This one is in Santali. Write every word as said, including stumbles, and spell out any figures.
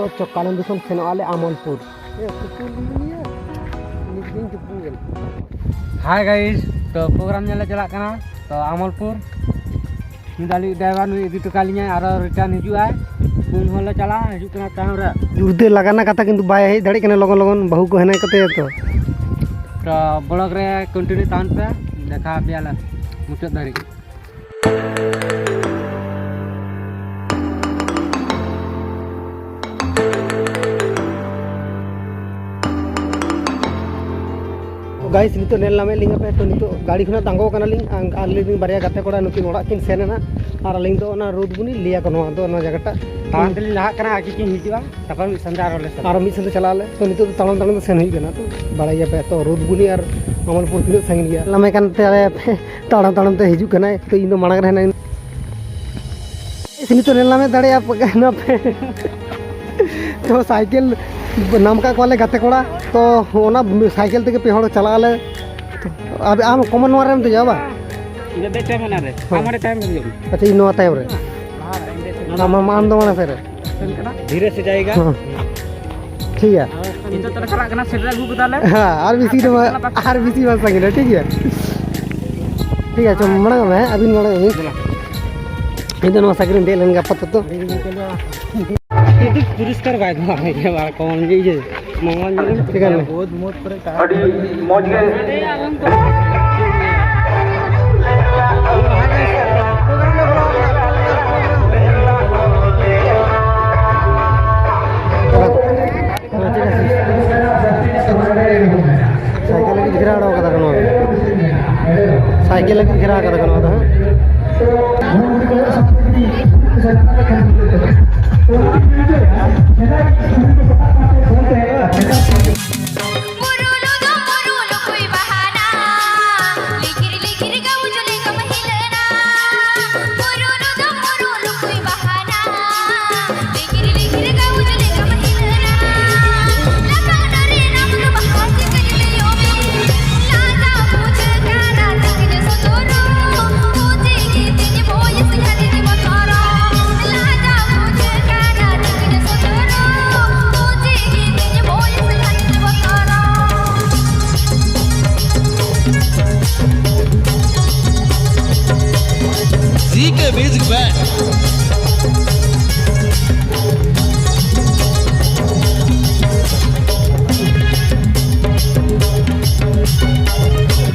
ᱛᱚ ᱪᱚᱠᱟᱞᱚᱱ ᱫᱤᱥᱚᱢ ᱥᱮᱱᱚᱜ ᱟᱞᱮ ᱟᱢᱚᱞᱯᱩᱨ᱾ ᱮ, ᱥᱩᱛᱩᱞᱤᱭᱟᱹ, ᱱᱤᱛ ᱫᱤᱱ ᱛᱩᱯᱩ ᱠᱟᱱᱟ᱾ Hi guys, ᱛᱚ program ᱧᱮᱞ ᱞᱮ ᱪᱟᱞᱟᱜ ᱠᱟᱱᱟ᱾ ᱛᱚ ᱟᱢᱚᱞᱯᱩᱨ ᱱᱩᱭ ᱫᱚ ᱟᱞᱮ driver, ᱱᱩᱭ ᱤᱫᱤ ᱦᱚᱴᱚ ᱠᱟᱞᱤᱧᱟᱭ, ᱟᱨᱚ return ᱦᱤᱡᱩᱜᱼᱟᱭ᱾ ᱯᱩᱱ ᱦᱚᱲ ᱞᱮ ᱪᱟᱞᱟᱜᱼᱟ, ᱦᱤᱡᱩᱜ ᱠᱟᱱᱟ ᱛᱟᱭᱚᱢ ᱨᱮ᱾ ᱡᱳᱨ ᱛᱮ ᱞᱟᱜᱟ ᱨᱮᱱᱟᱜ ᱠᱟᱛᱷᱟ, ᱠᱤᱱᱛᱩ ᱵᱟᱭ ᱦᱮᱡ ᱫᱟᱲᱮᱭᱟᱜ ᱠᱟᱱᱟ ᱞᱚᱜᱚᱱ ᱞᱚᱜᱚᱱ, ᱵᱟᱹᱦᱩ ᱠᱚ ᱦᱮᱱᱟᱭ ᱠᱟᱛᱮ ᱛᱚ᱾ ᱛᱚ vlog ᱨᱮ continue ᱛᱟᱦᱮᱱ ᱯᱮ, ᱫᱮᱠᱷᱟ ᱟᱯᱮᱭᱟᱞᱮ ᱢᱩᱪᱟᱹᱫ ᱫᱷᱟᱹᱨᱤᱡ᱾ Guys, ᱱᱤᱛᱚᱜ ᱧᱮᱞ ᱧᱟᱢᱮᱫ ᱞᱤᱧᱟ ᱯᱮ, ᱛᱚ ᱱᱤᱛᱚᱜ ᱜᱟᱹᱰᱤ ᱠᱷᱚᱱᱟᱜ ᱛᱟᱸᱜᱚ ᱠᱟᱱᱟᱞᱤᱧ, ᱟᱨ ᱟᱹᱞᱤᱧ ᱨᱮᱱ ᱵᱟᱨᱭᱟ ᱜᱟᱛᱮ ᱠᱚᱲᱟ ᱱᱩᱠᱤᱱ ᱚᱲᱟᱜ ᱠᱤᱱ ᱥᱮᱱ ᱮᱱᱟ, ᱟᱨ ᱟᱹᱞᱤᱧ ᱫᱚ ᱚᱱᱟ ᱨᱩᱫᱽᱵᱩᱱᱤ ᱞᱟᱹᱭᱟ ᱠᱚ ᱱᱚᱣᱟ ᱫᱚ, ᱚᱱᱟ ᱡᱟᱭᱜᱟᱴᱟ᱾ ᱛᱟᱲᱟᱢ ᱛᱮᱞᱤᱧ ᱞᱟᱦᱟᱜ ᱠᱟᱱᱟ, ᱟᱨ ᱠᱤᱱ ᱦᱤᱡᱩᱜᱼᱟ, ᱛᱟᱨᱯᱚᱨ ᱢᱤᱫ ᱥᱟᱶᱛᱮ ᱟᱨᱚ ᱞᱮ ᱥᱮᱱᱚᱜᱼᱟ᱾ ᱟᱨᱚ ᱢᱤᱫ ᱥᱟᱶᱛᱮ ᱪᱟᱞᱟᱜ ᱟᱞᱮ᱾ ᱛᱚ ᱱᱤᱛᱚᱜ ᱫᱚ ᱛᱟᱲᱟᱢ ᱛᱟᱲᱟᱢ ᱛᱮ ᱥᱮᱱ ᱦᱩᱭᱩᱜ ᱠᱟᱱᱟ, ᱛᱚ ᱵᱟᱲᱟᱭ ᱜᱮᱭᱟ ᱯᱮ ᱛᱚ ᱨᱩᱫᱽᱵᱩᱱᱤ ᱟᱨ ᱟᱢᱚᱞᱯᱩᱨ ᱛᱤᱱᱟᱹᱜ ᱥᱟᱺᱜᱤᱧ ᱜᱮᱭᱟ᱾ ᱞᱟᱢᱮ ᱠᱟᱱ ᱛᱟᱞᱮ ᱯᱮ, ᱛᱟᱲᱟᱢ ᱛᱟᱲᱟᱢ ᱛᱮ ᱦᱤᱡᱩᱜ ᱠᱟᱱᱟᱭ, ᱛᱚ ᱤᱧ ᱫᱚ ᱢᱟᱲᱟᱝ ᱨᱮ ᱦᱮᱱᱟᱹᱧ᱾ ᱱᱤᱛᱚᱜ ᱧᱮᱞ ᱧᱟᱢᱮᱫ ᱫᱟᱲᱮᱭᱟᱜᱼᱟ ᱯᱮ, ᱛᱚ ᱥᱟᱭᱠᱮᱞ ᱧᱟᱢ ᱠᱟᱜ ᱠᱚᱣᱟᱞᱮ ᱜᱟᱛᱮ ᱠᱚᱲᱟ, ᱛᱚ ᱚᱱᱟ ᱥᱟᱭᱠᱮᱞ ᱛᱮᱜᱮ ᱯᱮ ᱦᱚᱲ ᱪᱟᱞᱟᱜ ᱟᱞᱮ᱾ ᱛᱚ ᱟᱢ, ᱟᱢ ᱠᱚᱢᱚᱱ ᱱᱚᱣᱟ ᱨᱮᱢ ᱫᱮᱡᱚᱜᱼᱟ ᱵᱟᱝ? ᱤᱧ ᱫᱚ ᱫᱮᱡ ᱛᱟᱭᱚᱢ ᱦᱟᱱᱟ ᱨᱮ᱾ ᱦᱮᱸ᱾ ᱟᱢ ᱚᱸᱰᱮ ᱛᱟᱭᱚᱢ ᱨᱮ ᱫᱮᱡᱚᱜ ᱢᱮ᱾ ᱟᱪᱪᱷᱟ, ᱤᱧ ᱱᱚᱣᱟ ᱛᱟᱭᱚᱢ ᱨᱮ᱾ ᱟᱢ, ᱟᱢ, ᱟᱢ ᱫᱚ ᱢᱟᱲᱟᱝ ᱥᱮᱫ ᱨᱮ᱾ ᱫᱷᱤᱨᱮ ᱥᱮ ᱡᱟᱭᱜᱟ᱾ ᱦᱮᱸ᱾ ᱴᱷᱤᱠ ᱜᱮᱭᱟ᱾ ᱱᱤᱛᱚᱜ ᱛᱟᱦᱞᱮ ᱪᱟᱞᱟᱜ ᱠᱟᱱᱟ, ᱥᱮᱴᱮᱨ ᱟᱹᱜᱩ ᱠᱟᱫᱟᱞᱮ᱾ ᱦᱮᱸ, ᱟᱨ ᱵᱮᱥᱤ ᱫᱚ ᱵᱟᱝ, ᱟᱨ ᱵᱮᱥᱤ ᱵᱟᱝ ᱥᱟᱺᱜᱤᱧᱟ, ᱴᱷᱤᱠ ᱜᱮᱭᱟ? ᱴᱷᱤᱠ ᱟᱪᱷᱮ, ᱢᱟᱲᱟᱝ ᱢᱮ, ᱦᱮᱸ, ᱟᱹᱵᱤᱱ ᱢᱟᱲᱟᱝ ᱵᱤᱱ᱾ ᱤᱧ ᱫᱚ ᱱᱚᱣᱟ ᱥᱟᱭᱠᱮᱞ ᱨᱤᱧ ᱫᱮᱡ ᱞᱮᱱ ᱜᱮ ᱟᱯᱟᱛᱚᱛᱚ᱾ ᱟᱹᱰᱤ ᱯᱚᱨᱤᱥᱠᱟᱨ ᱵᱟᱭ ᱫᱚᱦᱚ ᱠᱟᱜ ᱜᱮᱭᱟ, ᱵᱟᱨ ᱠᱚᱢ ᱜᱮ ᱤᱭᱟᱹ, ᱢᱚᱝᱜᱚᱞ ᱧᱚᱜ ᱴᱷᱤᱠ ᱟᱪᱷᱮ᱾ ᱟᱹᱰᱤ ᱢᱚᱡᱽ ᱜᱮ᱾ ᱥᱟᱭᱠᱮᱞ ᱞᱟᱹᱜᱤᱫ ᱜᱷᱮᱨᱟᱣ ᱠᱟᱫᱟ ᱠᱚ ᱱᱚᱣᱟ ᱫᱚ᱾ ᱥᱟᱭᱠᱮᱞ ᱞᱟᱹᱜᱤᱫ ᱜᱷᱮᱨᱟᱣ ᱠᱟᱫᱟ ᱠᱚ ᱱᱚᱣᱟ ᱫᱚ, ᱦᱮᱸ᱾ Music back.